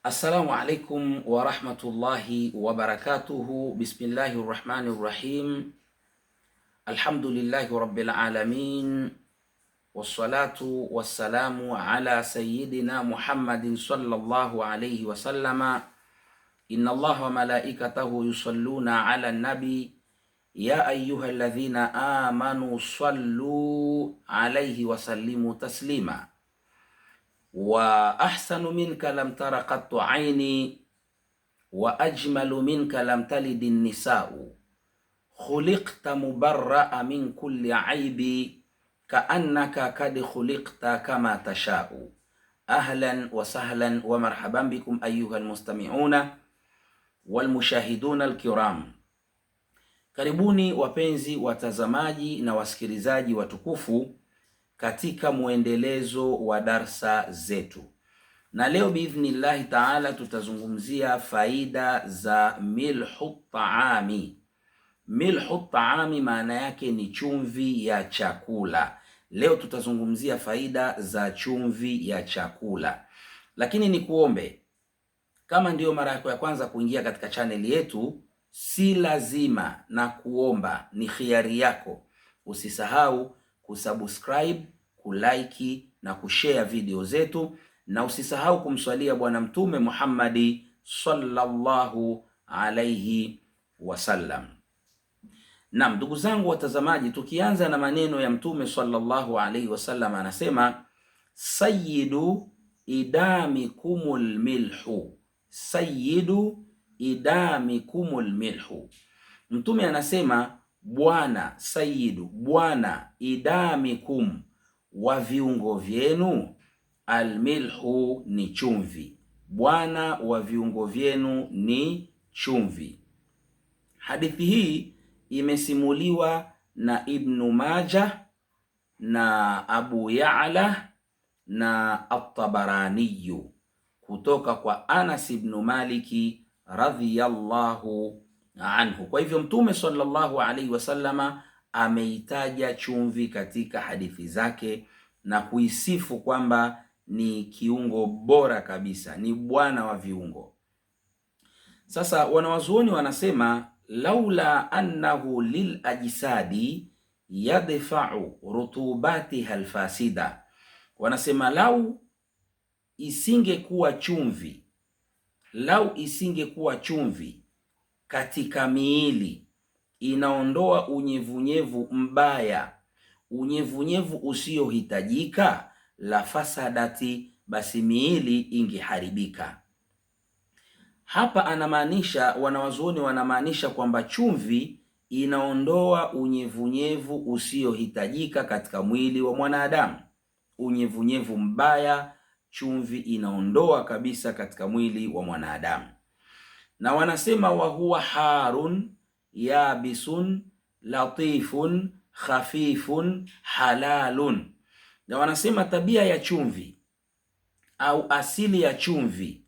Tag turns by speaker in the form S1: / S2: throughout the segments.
S1: Assalamu alaikum warahmatullahi wabarakatuhu. Bismillahi rahmani rahim. Alhamdulillahi rabbil alamin wassalatu wassalamu ala sayyidina Muhammadin sallallahu alayhi wasallama. Inna Allaha wa malaikatahu yusalluna ala nabi ya ayuha alladhina amanu sallu alayhi wasallimu taslima wa ahsanu minka lam tara qattu aini wa ajmalu minka lam talidi nisau khuliqta mubarraa min kulli aibi kaannaka kad khuliqta kama tashau. Ahlan wa sahlan wa marhaban bikum ayuha almustamiuna walmushahiduna alkiram. Karibuni wapenzi watazamaji na wasikilizaji watukufu katika mwendelezo wa darsa zetu, na leo biidhnillahi taala tutazungumzia faida za milhu taami. Milhu taami maana yake ni chumvi ya chakula. Leo tutazungumzia faida za chumvi ya chakula, lakini nikuombe, kama ndiyo mara yako ya kwanza kuingia katika chaneli yetu, si lazima na kuomba, ni khiari yako, usisahau kusubscribe, kulike na kushare video zetu, na usisahau kumswalia Bwana Mtume Muhammadi sallallahu alaihi wasallam. Naam, ndugu zangu watazamaji, tukianza na maneno ya Mtume sallallahu alaihi wasallam, anasema sayyidu idamikumul milhu, sayyidu idamikumul milhu. Mtume anasema bwana sayidu, bwana idamikum, wa viungo vyenu, almilhu ni chumvi. Bwana wa viungo vyenu ni chumvi. Hadithi hii imesimuliwa na Ibnu Majah na Abu Ya'la na At-Tabaraniyu kutoka kwa Anas ibnu Maliki radhiyallahu anhu. Kwa hivyo Mtume sallallahu alaihi wasallama ameitaja chumvi katika hadithi zake na kuisifu kwamba ni kiungo bora kabisa, ni bwana wa viungo. Sasa wanawazuoni wanasema laula annahu lil ajsadi yadfa'u rutubatiha alfasida, wanasema lau isingekuwa chumvi, lau isingekuwa chumvi katika miili inaondoa unyevunyevu mbaya, unyevunyevu usiohitajika, la fasadati, basi miili ingeharibika. Hapa anamaanisha, wanawazuoni wanamaanisha kwamba chumvi inaondoa unyevunyevu usiohitajika katika mwili wa mwanadamu. Unyevunyevu mbaya chumvi inaondoa kabisa katika mwili wa mwanadamu. Na wanasema wa huwa harun yabisun latifun khafifun halalun. Na wanasema tabia ya chumvi au asili ya chumvi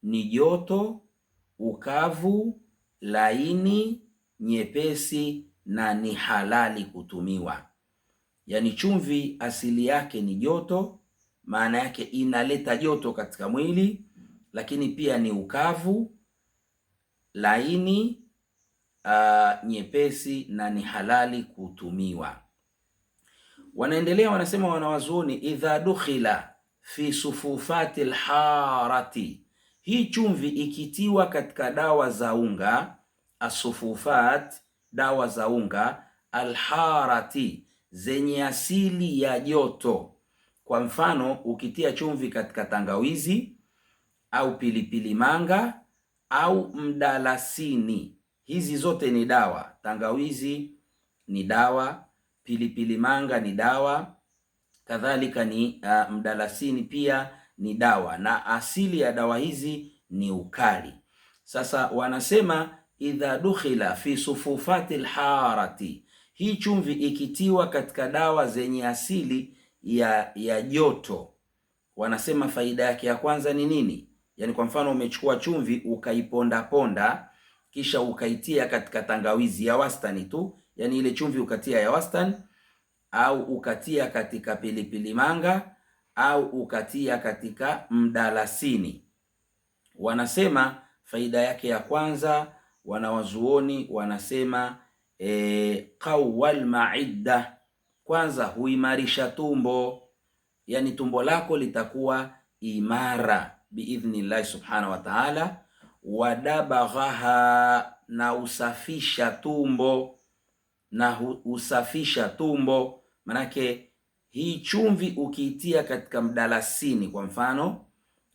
S1: ni joto, ukavu, laini, nyepesi na ni halali kutumiwa. Yaani chumvi asili yake ni joto, maana yake inaleta joto katika mwili, lakini pia ni ukavu, laini, nyepesi na ni halali kutumiwa. Wanaendelea wanasema wanawazuoni, idha dukhila fi sufufati lharati, hii chumvi ikitiwa katika dawa za unga, asufufat, dawa za unga, alharati, zenye asili ya joto. Kwa mfano, ukitia chumvi katika tangawizi au pilipili manga au mdalasini, hizi zote ni dawa. Tangawizi ni dawa, pilipili manga ni dawa, kadhalika ni mdalasini pia ni dawa, na asili ya dawa hizi ni ukali. Sasa wanasema idha dukhila fi sufufati lharati, hii chumvi ikitiwa katika dawa zenye asili ya joto, wanasema faida yake ya kwanza ni nini? Yaani kwa mfano umechukua chumvi ukaipondaponda, kisha ukaitia katika tangawizi ya wastani tu, yaani ile chumvi ukatia ya wastani, au ukatia katika pilipili manga au ukatia katika mdalasini. Wanasema faida yake ya kwanza, wanawazuoni wanasema qawwal maidda, kwanza huimarisha tumbo, yani tumbo lako litakuwa imara biidhnillahi subhanahu wa ta'ala. Wadabaghaha, na usafisha tumbo, na usafisha tumbo. Manake hii chumvi ukiitia katika mdalasini kwa mfano,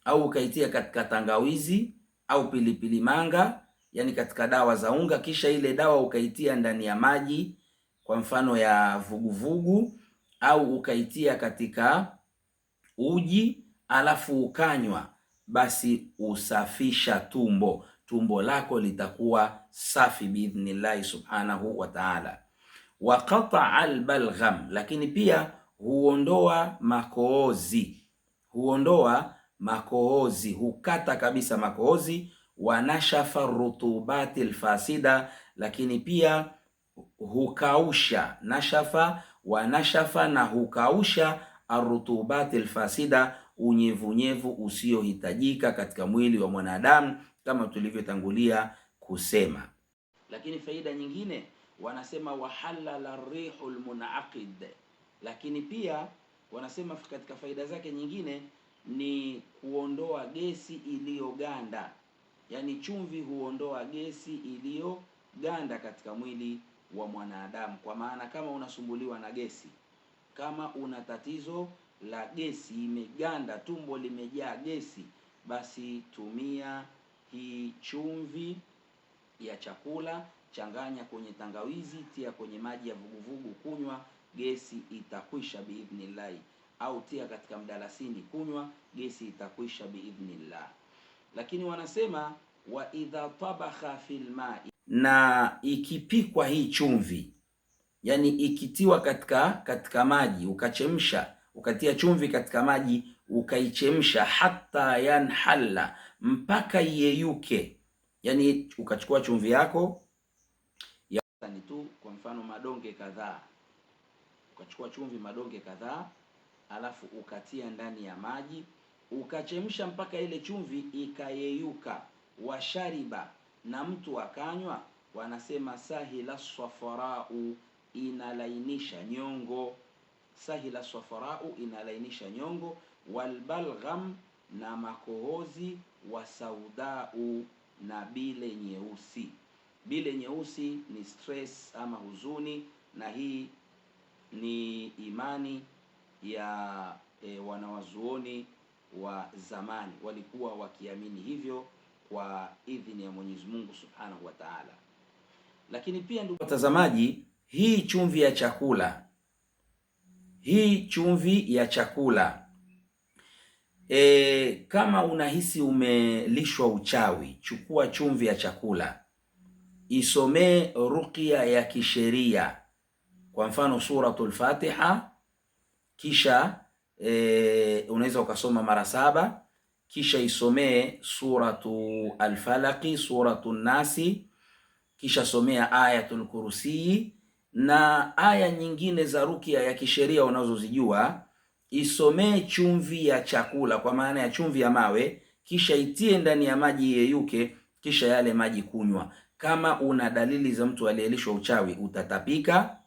S1: au ukaitia katika tangawizi au pilipili manga, yani katika dawa za unga, kisha ile dawa ukaitia ndani ya maji kwa mfano ya vuguvugu, au ukaitia katika uji alafu ukanywa, basi usafisha tumbo, tumbo lako litakuwa safi biidhnillahi subhanahu wa ta'ala. Wa qataa albalgham, lakini pia huondoa makohozi, huondoa makohozi, hukata kabisa makohozi. Wanashafa rutubati alfasida, lakini pia hukausha nashafa, wanashafa na hukausha arrutubati alfasida, unyevunyevu usiohitajika katika mwili wa mwanadamu kama tulivyotangulia kusema. Lakini faida nyingine wanasema wahalala rihu lmunaqid, lakini pia wanasema katika faida zake nyingine ni kuondoa gesi iliyoganda, yaani chumvi huondoa gesi iliyoganda katika mwili wa mwanadamu. Kwa maana kama unasumbuliwa na gesi, kama una tatizo la gesi imeganda, tumbo limejaa gesi, basi tumia hii chumvi ya chakula, changanya kwenye tangawizi, tia kwenye maji ya vuguvugu, kunywa, gesi itakwisha biidhnillahi. Au tia katika mdalasini, kunywa, gesi itakwisha biidhnillah. Lakini wanasema wa idha tabakha fil mai, na ikipikwa hii chumvi, yani ikitiwa katika maji ukachemsha, ukatia chumvi katika maji ukaichemsha, hata yanhalla, mpaka iyeyuke, yani ukachukua chumvi yako ya ni tu, kwa mfano madonge kadhaa, ukachukua chumvi madonge kadhaa, alafu ukatia ndani ya maji ukachemsha mpaka ile chumvi ikayeyuka, washariba, na mtu akanywa, wanasema sahila safarau, inalainisha nyongo. Sahila safarau, inalainisha nyongo. Walbalgham, na makohozi, wasaudau, na bile nyeusi. Bile nyeusi ni stress ama huzuni, na hii ni imani ya wanawazuoni wa zamani walikuwa wakiamini hivyo kwa idhini ya Mwenyezi Mungu Subhanahu wa Ta'ala. Lakini pia ndugu watazamaji, hii chumvi ya chakula, hii chumvi ya chakula kama unahisi umelishwa uchawi, chukua chumvi ya chakula, isomee ruqya ya kisheria, kwa mfano Suratul Fatiha, kisha unaweza ukasoma mara 7, kisha isomee suratu Alfalaqi, suratu Nasi, kisha somea Ayatul Kursi na aya nyingine za rukia ya kisheria unazozijua. Isomee chumvi ya chakula, kwa maana ya chumvi ya mawe, kisha itie ndani ya maji iyeyuke, kisha yale maji kunywa. Kama una dalili za mtu aliyelishwa uchawi, utatapika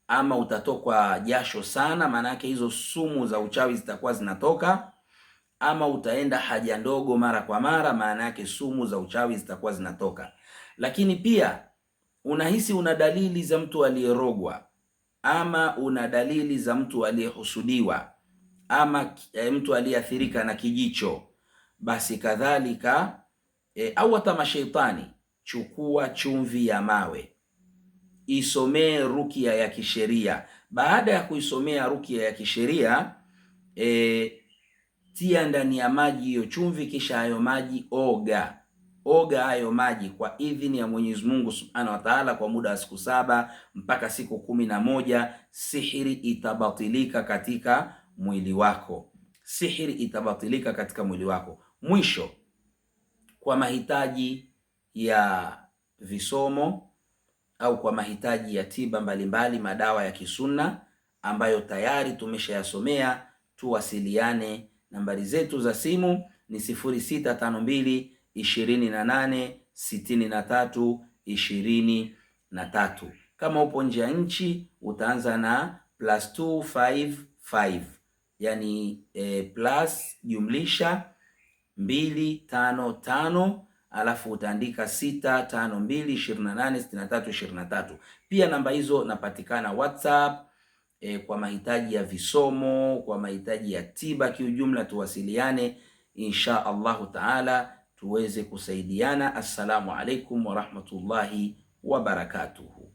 S1: ama utatokwa jasho sana, maana yake hizo sumu za uchawi zitakuwa zinatoka, ama utaenda haja ndogo mara kwa mara, maana yake sumu za uchawi zitakuwa zinatoka. Lakini pia unahisi una dalili za mtu aliyerogwa, ama una dalili za mtu aliyehusudiwa, ama mtu aliyeathirika na kijicho, basi kadhalika au hata mashaitani, chukua chumvi ya mawe, isomee rukia ya kisheria. Baada ya kuisomea rukia ya kisheria tia ndani ya maji hiyo chumvi, kisha hayo maji oga oga hayo maji kwa idhini ya Mwenyezi Mungu Subhanahu wa Ta'ala, kwa muda wa siku 7 mpaka siku 11, sihiri itabatilika katika mwili wako, sihiri itabatilika katika mwili wako. Mwisho, kwa mahitaji ya visomo au kwa mahitaji ya tiba mbalimbali, madawa ya kisunna ambayo tayari tumeshayasomea, tuwasiliane. Nambari zetu za simu ni 0652 28 63 23. Kama upo nje ya nchi utaanza na plus 255, yani plus jumlisha 255 alafu utaandika 652 28 63 23. Pia namba hizo napatikana WhatsApp kwa mahitaji ya visomo, kwa mahitaji ya tiba kiujumla, tuwasiliane insha Allahu taala tuweze kusaidiana. Assalamu alaikum warahmatullahi wabarakatuhu.